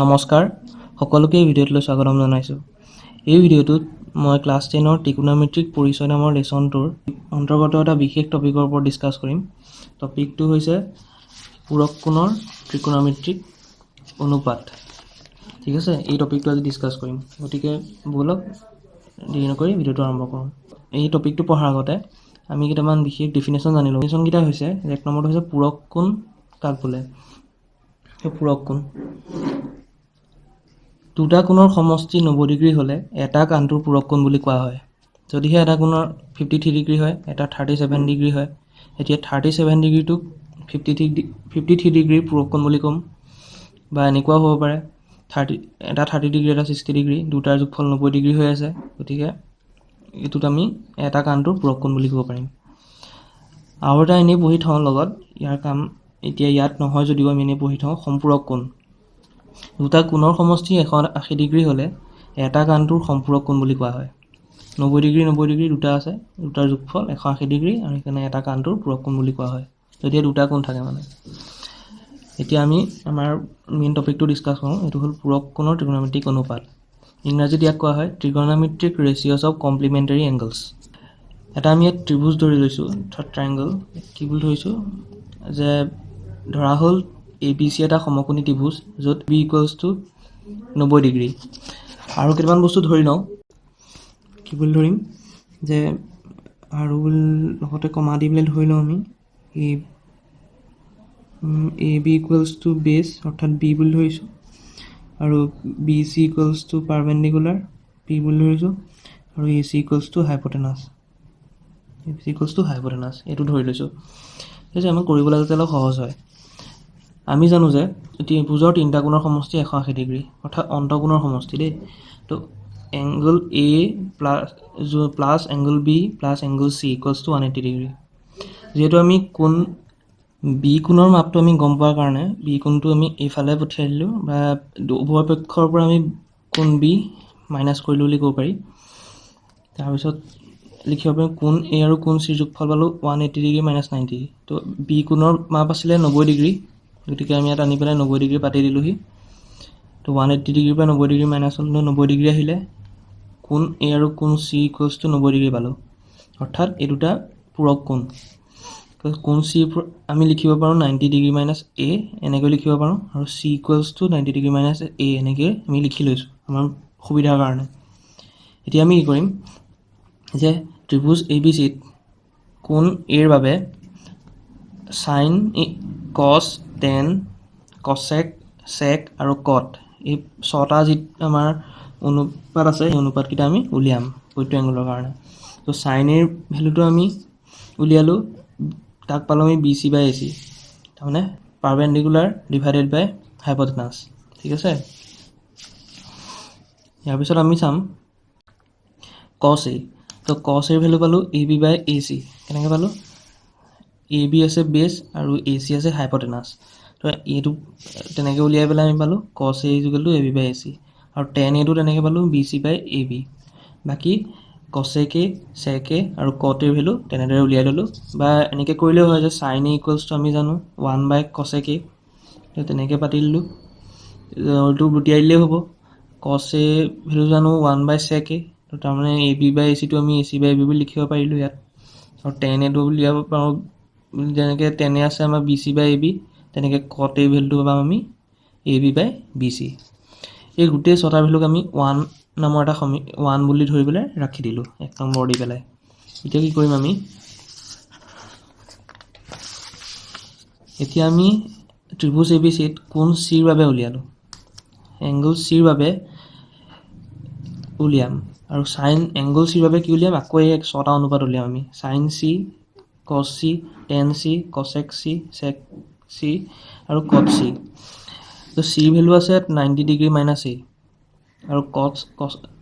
নমস্কাৰ, সকলোকে এই ভিডিঅ'টোলৈ স্বাগতম জনাইছোঁ। এই ভিডিঅ'টোত মই ক্লাছ 10ৰ ত্ৰিকোণমিত্ৰিক পৰিচয় নামৰ লেচনটোৰ অন্তৰ্গত এটা বিশেষ টপিকৰ ওপৰত ডিছকাছ কৰিম। টপিকটো হৈছে পূৰক কোণৰ ত্ৰিকোণমিত্ৰিক অনুপাত। ঠিক আছে, এই টপিকটো আজি ডিছকাছ কৰিম। গতিকে ব'লক, দেৰি নকৰি ভিডিঅ'টো আৰম্ভ কৰোঁ। এই টপিকটো পঢ়াৰ আগতে আমি কেইটামান বিশেষ ডেফিনেশ্যন জানি লওঁ। ডেফিনেশ্যনকেইটা হৈছে, এক নম্বৰটো হৈছে পূৰক কোণ কাক বোলে? সেই পূৰক কোণ, দুটা কোণৰ সমষ্টি 90 ডিগ্ৰী হ'লে এটাক আনটোৰ পূৰক কোণ বুলি কোৱা হয়। যদিহে এটা কোণৰ 53 ডিগ্ৰী হয়, এটা 37 ডিগ্ৰী হয়, এতিয়া 37 ডিগ্ৰীটোক 53 ডিগ্ৰীৰ পূৰক কোণ বুলি ক'ম। বা এনেকুৱাও হ'ব পাৰে, এটা 30 ডিগ্ৰী, এটা 60 ডিগ্ৰী, দুটাৰ যোগফল 90 ডিগ্ৰী হৈ আছে। গতিকে এইটোত আমি এটাক আনটোৰ পূৰক কোণ বুলি ক'ব পাৰিম। আৰু এটা এনেই পঢ়ি থওঁ লগত, ইয়াৰ কাম এতিয়া ইয়াত নহয় যদিও আমি এনেই পঢ়ি থওঁ। সম্পূৰক কোণ, দুটা কোণৰ সমষ্টি 180 ডিগ্ৰী হ'লে এটাক আনটোৰ সম্পূৰক কোণ বুলি কোৱা হয়। 90 ডিগ্ৰী, 90 ডিগ্ৰী দুটা আছে, দুটাৰ যোগফল 180 ডিগ্ৰী আৰু সেইকাৰণে এটাক আনটোৰ পূৰক কোণ বুলি কোৱা হয়, যদিহে দুটা কোণ থাকে মানে। এতিয়া আমি আমাৰ মেইন টপিকটো ডিছকাছ কৰোঁ। এইটো হ'ল পূৰক কোণৰ ত্ৰিকোণমিতিক অনুপাত। ইংৰাজীত ইয়াক কোৱা হয় trigonometric ratios of complementary angles। এটা আমি ইয়াত ত্ৰিভুজ ধৰি লৈছোঁ, অৰ্থাৎ ট্ৰাইংগল। কি বুলি ধৰিছোঁ যে ধৰা হ'ল এ বি চি এটা সমকোণী ত্ৰিভুজ, য'ত বি ইকুৱেলছ টু 90 ডিগ্ৰী। আৰু কেইটামান বস্তু ধৰি লওঁ। কি বুলি ধৰিম যে আৰু লগতে কমা দি পেলাই ধৰি লওঁ আমি AB equals to base, অৰ্থাৎ বি বুলি ধৰিছোঁ, আৰু BC equals to perpendicular P বুলি ধৰিছোঁ, আৰু AC equals to hypotenuse, AC equals to hypotenuse, এইটো ধৰি লৈছোঁ। ঠিক আছে, আমাক কৰিবলৈ যাতে অলপ সহজ হয়। আমি জানো যে ত্ৰিভুজৰ তিনিটা কোণৰ সমষ্টি 180 ডিগ্ৰী, অৰ্থাৎ অন্তঃকোণৰ সমষ্টি দেই। তো angle A plus angle B plus angle C equals to 180 degree। যিহেতু আমি কোণ বি কোণৰ মাপটো আমি গম পোৱাৰ কাৰণে বি কোণটো আমি এইফালে পঠিয়াই দিলোঁ, বা উভয় পক্ষৰ পৰা আমি কোণ বি মাইনাছ কৰিলোঁ বুলি ক'ব পাৰি। তাৰপিছত লিখিব পাৰিম কোণ এ আৰু কোণ চিৰ যোগফল পালোঁ 180 degree minus 90। তো বি কোণৰ মাপ আছিলে 90 ডিগ্ৰী, গতিকে আমি ইয়াত আনি পেলাই 90 ডিগ্ৰী পাতি দিলোঁহি। তো 180 ডিগ্ৰীৰ পৰা 90 ডিগ্ৰী মাইনাছ হ'ল, 90 ডিগ্ৰী আহিলে। কোণ এ আৰু কোণ চি ইকুৱেলছ টু 90 ডিগ্ৰী পালোঁ, অৰ্থাৎ এই দুটা পূৰক কোণ। কোণ চি আমি লিখিব পাৰোঁ 90 ডিগ্ৰী মাইনাছ এ, এনেকৈ লিখিব পাৰোঁ, আৰু C equals to 90 degree minus A, এনেকৈ আমি লিখি লৈছোঁ আমাৰ সুবিধাৰ কাৰণে। এতিয়া আমি কি কৰিম যে ত্ৰিভুজ এ বি চিত কোণ এৰ বাবে sine, cos, tan, cosec, sec আৰু কট, এই ছটা যি আমাৰ অনুপাত আছে, সেই অনুপাতকেইটা আমি উলিয়াম প্ৰতিটো এংগলৰ কাৰণে। তো চাইন এৰ ভেলুটো আমি উলিয়ালোঁ, তাক পালোঁ আমি BC by AC, তাৰমানে পাৰপেণ্ডিকুলাৰ ডিভাইডেড বাই হাইপটেনাছ। ঠিক আছে, ইয়াৰ পিছত আমি চাম কছ এ। তো কছ এৰ ভেলু পালোঁ AB by AC। কেনেকৈ পালোঁ? এ বি আছে বেছ আৰু এ চি আছে হাইপটেনাছ। তো এইটো তেনেকৈ উলিয়াই পেলাই আমি পালোঁ cos A is equal to AB by AC। আৰু টেন এটো তেনেকৈ পালোঁ BC by AB। বাকী কছেক এ, চেক এ আৰু কট এৰ ভেলু তেনেদৰে উলিয়াই ল'লোঁ। বা এনেকৈ কৰিলেও হয় যে চাইন এ ইকুৱেলছ টু আমি জানো ওৱান বাই কছেক এ, তো তেনেকৈ পাতি দিলোঁ। এইটো লুটিয়াই দিলেই হ'ব। কছ এ ভেলু জানো ওৱান বাই চেক এ, তো তাৰমানে এ বি বাই এ চিটো আমি এ চি বাই এ বি বুলি লিখিব পাৰিলোঁ ইয়াত। আৰু টেন এটো উলিয়াব পাৰোঁ, যেনেকৈ টেন এ আছে আমাৰ BC by AB, তেনেকৈ কট এ ভেলুটো পাম আমি AB by BC। এই গোটেই ছটা ভেলুক আমি ওৱান নামৰ এটা ওৱান বুলি ধৰি পেলাই ৰাখি দিলোঁ, এক নম্বৰ দি পেলাই। এতিয়া কি কৰিম আমি? এতিয়া আমি ত্ৰিভুজ এ বি চিত কোণ চিৰ বাবে উলিয়ালোঁ, এংগল চিৰ বাবে উলিয়াম। আৰু চাইন এংগল চিৰ বাবে কি উলিয়াম? আকৌ এই ছটা অনুপাত উলিয়াম আমি: sine C, cos C, tan C, cosec C, sec C আৰু কট চি। তো চিৰ ভেলু আছে ইয়াত 90 ডিগ্ৰী মাইনাছ এ আৰু কছ।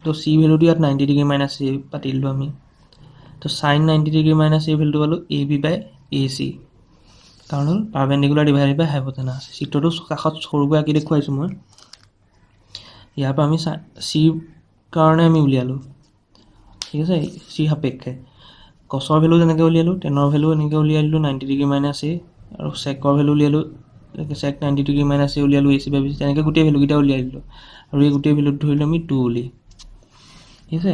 তো চি ভেলুটো ইয়াত 90 ডিগ্ৰী মাইনাছ এ পাতি দিলোঁ আমি। তো চাইন 90 ডিগ্ৰী মাইনাছ এ ভেলুটো পালোঁ AB by AC, কাৰণ হ'ল পাৰপেণ্ডিকুলাৰ ডিভাইডেড বাই হাইপটেনাছ। চিত্ৰটো কাষত সৰুকৈ আঁকি দেখুৱাইছোঁ মই। ইয়াৰ পৰা আমি চিৰ কাৰণে আমি উলিয়ালোঁ, ঠিক আছে, চিৰ সাপেক্ষে কছৰ ভেলু যেনেকৈ উলিয়ালোঁ, টেনৰ ভেলু এনেকৈ উলিয়াই দিলোঁ 90 ডিগ্ৰী মাইনাছ এ, আৰু চেকৰ ভেলু উলিয়ালোঁ। Check 90 degree minus এ উলিয়ালোঁ, এ চি বাই বি চি, তেনেকৈ গোটেই ভেলুকেইটা উলিয়াই দিলোঁ আৰু এই গোটেই ভেলুত ধৰিলোঁ আমি টু বুলি। ঠিক আছে।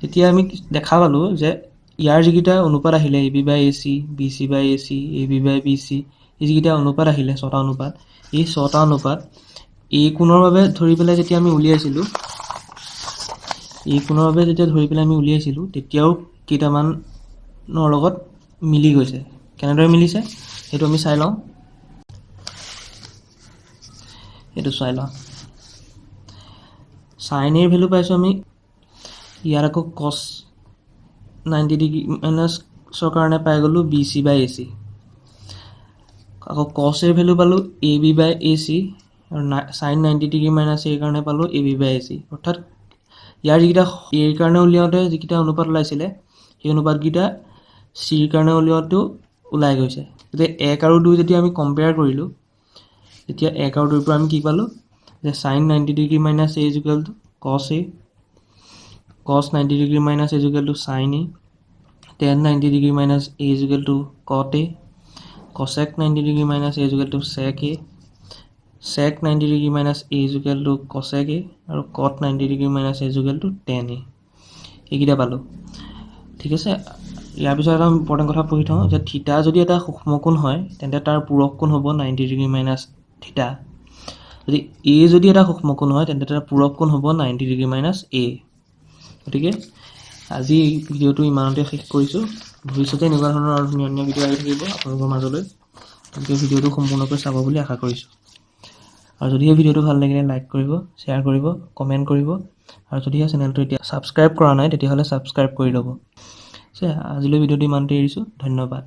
এতিয়া আমি দেখা পালোঁ যে ইয়াৰ যিকেইটা অনুপাত আহিলে, A B by A C, B C by A C, A B by B C, এই যিকেইটা অনুপাত আহিলে, ছটা অনুপাত, এই ছটা অনুপাত এই কোণৰ বাবে ধৰি পেলাই যেতিয়া আমি উলিয়াইছিলোঁ, এই কোণৰ বাবে যেতিয়া ধৰি পেলাই আমি উলিয়াইছিলোঁ, তেতিয়াও কেইটামানৰ লগত মিলি গৈছে। কেনেদৰে মিলিছে সেইটো আমি চাই লওঁ। সেইটো চাই লওঁ। চাইন এৰ ভেলু পাইছোঁ আমি ইয়াত। আকৌ কছ 90 ডিগ্ৰী মাইনাছৰ কাৰণে পাই গ'লোঁ B C by A C. আকৌ কছ এৰ ভেলু পালোঁ A B by A C আৰু চাইন 90 ডিগ্ৰী মাইনাছ এৰ কাৰণে পালোঁ A B by A C. অৰ্থাৎ ইয়াৰ যিকেইটা এৰ কাৰণে উলিয়াওঁতে যিকেইটা অনুপাত ওলাইছিলে, সেই অনুপাতকেইটা চিৰ কাৰণে উলিয়াওঁতেও ওলাই গৈছে। গতিকে এক আৰু দুই যেতিয়া আমি কম্পেয়াৰ কৰিলোঁ, তেতিয়া এক আৰু দুইৰ পৰা আমি কি পালোঁ যে sign 90 degree minus a is equal two কছ এ, কছ 90 degree minus a is equal two sign A, ten 90 degree minus a is equal two কট এ, কচেক 90 degree minus a is equal two check A, check 90 degree minus a is equal two কচেক এ আৰু কট 90 degree minus a is equal two ten এ। এইকেইটা পালোঁ। ঠিক আছে। ইয়াৰ পিছত এটা important কথা পঢ়ি থওঁ যে থিতা যদি এটা সূক্ষ্মকোণ হয়, তেন্তে তাৰ পূৰক কোণ হ'ব 90 ডিগ্ৰী মাইনাছ থিতা। যদি এ যদি এটা সূক্ষ্মকোণ হয়, তেন্তে তাৰ পূৰক কোণ হ'ব 90 ডিগ্ৰী মাইনাছ এ। গতিকে আজি এই ভিডিঅ'টো ইমানতে শেষ কৰিছোঁ। ভৱিষ্যতে এনেকুৱা ধৰণৰ আৰু ধুনীয়া ধুনীয়া ভিডিঅ' আহি থাকিব আপোনালোকৰ মাজলৈ। গতিকে ভিডিঅ'টো সম্পূৰ্ণকৈ চাব বুলি আশা কৰিছোঁ। আৰু যদিহে ভিডিঅ'টো ভাল লাগিলে, লাইক কৰিব, শ্বেয়াৰ কৰিব, কমেণ্ট কৰিব আৰু যদিহে চেনেলটো এতিয়া ছাবস্ক্ৰাইব কৰা নাই, তেতিয়াহ'লে ছাবস্ক্ৰাইব কৰি ল'ব। আজিলৈ ভিডিঅ'টো ইমানতে এৰিছোঁ। ধন্যবাদ।